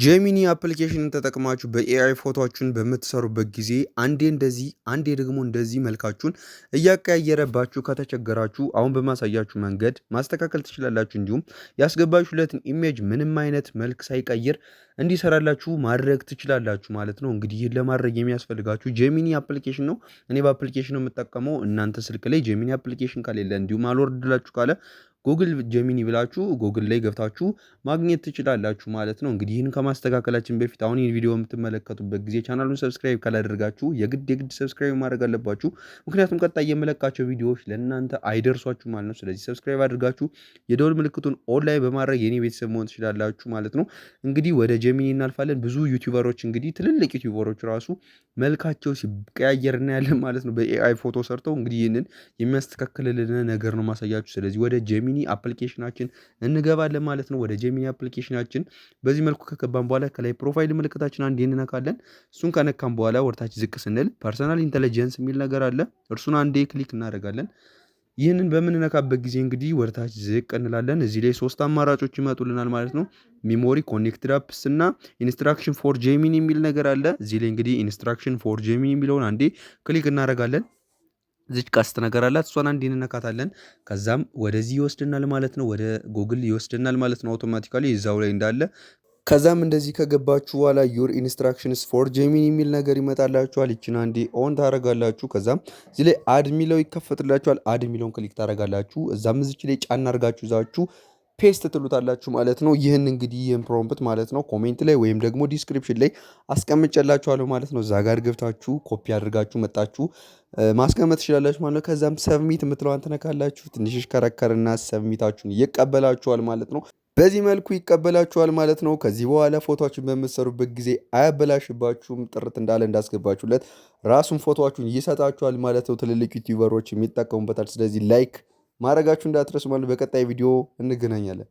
Gemini application ን ተጠቅማችሁ በ AI ፎቶችሁን በምትሰሩበት ጊዜ አንዴ እንደዚህ፣ አንዴ ደግሞ እንደዚህ መልካችሁን እያቀያየረባችሁ ከተቸገራችሁ አሁን በማሳያችሁ መንገድ ማስተካከል ትችላላችሁ። እንዲሁም ያስገባችሁለትን image ምንም አይነት መልክ ሳይቀይር እንዲሰራላችሁ ማድረግ ትችላላችሁ ማለት ነው። እንግዲህ ይህን ለማድረግ የሚያስፈልጋችሁ Gemini application ነው። እኔ በ application ነው የምጠቀመው። እናንተ ስልክ ላይ Gemini application ከሌለ፣ እንዲሁም አልወርድላችሁ ካለ፣ Google Gemini ብላችሁ ጉግል ላይ ገብታችሁ ማግኘት ትችላላችሁ ማለት ነው። እንግዲህ ይህን ከማስተካከላችን በፊት አሁን ይህን ቪዲዮ የምትመለከቱበት ጊዜ ቻናሉን subscribe ካላደረጋችሁ የግድ የግድ subscribe ማድረግ አለባችሁ። ምክንያቱም ቀጣይ የምለቃቸው ቪዲዮዎች ለእናንተ አይደርሷችሁ ማለት ነው። ስለዚህ subscribe አድርጋችሁ የደወል ምልክቱን on ላይ በማድረግ የኔ ቤተሰብ መሆን ትችላላችሁ ማለት ነው። እንግዲህ ወደ Gemini እናልፋለን። ብዙ YouTuber ኦች፣ እንግዲህ ትልልቅ YouTuber ኦች ራሱ መልካቸው ሲቀያየር እናያለን ማለት ነው። በ AI ፎቶ ሰርተው እንግዲህ ይህንን የሚያስተካክልልን ነገር ነው ማሳያችሁ። ስለዚህ ወደ Gemini application ኣችን እንገባለን ማለት ነው። ወደ Gemini application ኣችን በዚህ መልኩ ከገባን በኋላ ከላይ profile ምልክታችን አንዴ እንነካለን። እሱን ከነካን በኋላ ወደታች ዝቅ ስንል personal intelligence የሚል ነገር አለ። እርሱን አንዴ click እናደርጋለን። ይህንን በምንነካበት ጊዜ እንግዲህ ወደታች ዝቅ እንላለን። እዚህ ላይ ሶስት አማራጮች ይመጡልናል ማለት ነው። Memory፣ connected apps እና instruction for Gemini የሚል ነገር አለ። እዚህ ላይ እንግዲህ instruction for Gemini የሚለውን አንዴ click እናደርጋለን። እዚች ቀስት ነገር አላት፣ እሷን አንዴ እንነካታለን። ከዛም ወደዚህ ይወስድናል ማለት ነው። ወደ ጉግል ይወስድናል ማለት ነው። Automatically እዛው ላይ እንዳለ። ከዛም እንደዚህ ከገባችሁ በኋላ your instructions for Gemini የሚል ነገር ይመጣላችኋል። ይችን አንዴ on ታደርጋላችሁ። ከዛም እዚህ ላይ add የሚለው ይከፈትላችኋል። Add የሚለውን click ታደርጋላችሁ። እዛም እዚች ላይ ጫና አድርጋችሁ ይዛችሁ paste ትሉታላችሁ ማለት ነው። ይህን እንግዲህ ይህን prompt ማለት ነው comment ላይ ወይም ደግሞ description ላይ አስቀምጬላችኋለሁ ማለት ነው። እዛ ጋር ገብታችሁ ኮፒ አድርጋችሁ መጣችሁ ማስቀመጥ ትችላላችሁ ማለት ነው። ከዛም submit የምትለዋን ትነካላችሁ። ትንሽ ይሽከረከርና submit ኣችሁን ይቀበላችኋል ማለት ነው። በዚህ መልኩ ይቀበላችኋል ማለት ነው። ከዚህ በኋላ ፎቶችሁን በምትሰሩበት ጊዜ አያበላሽባችሁም። ጥርት እንዳለ እንዳስገባችሁለት ራሱን ፎቶችሁን ይሰጣችኋል ማለት ነው። ትልልቅ YouTuber ኦች የሚጠቀሙበታል። ስለዚህ like ማድረጋችሁ እንዳትረሱ ማለት። በቀጣይ ቪዲዮ እንገናኛለን።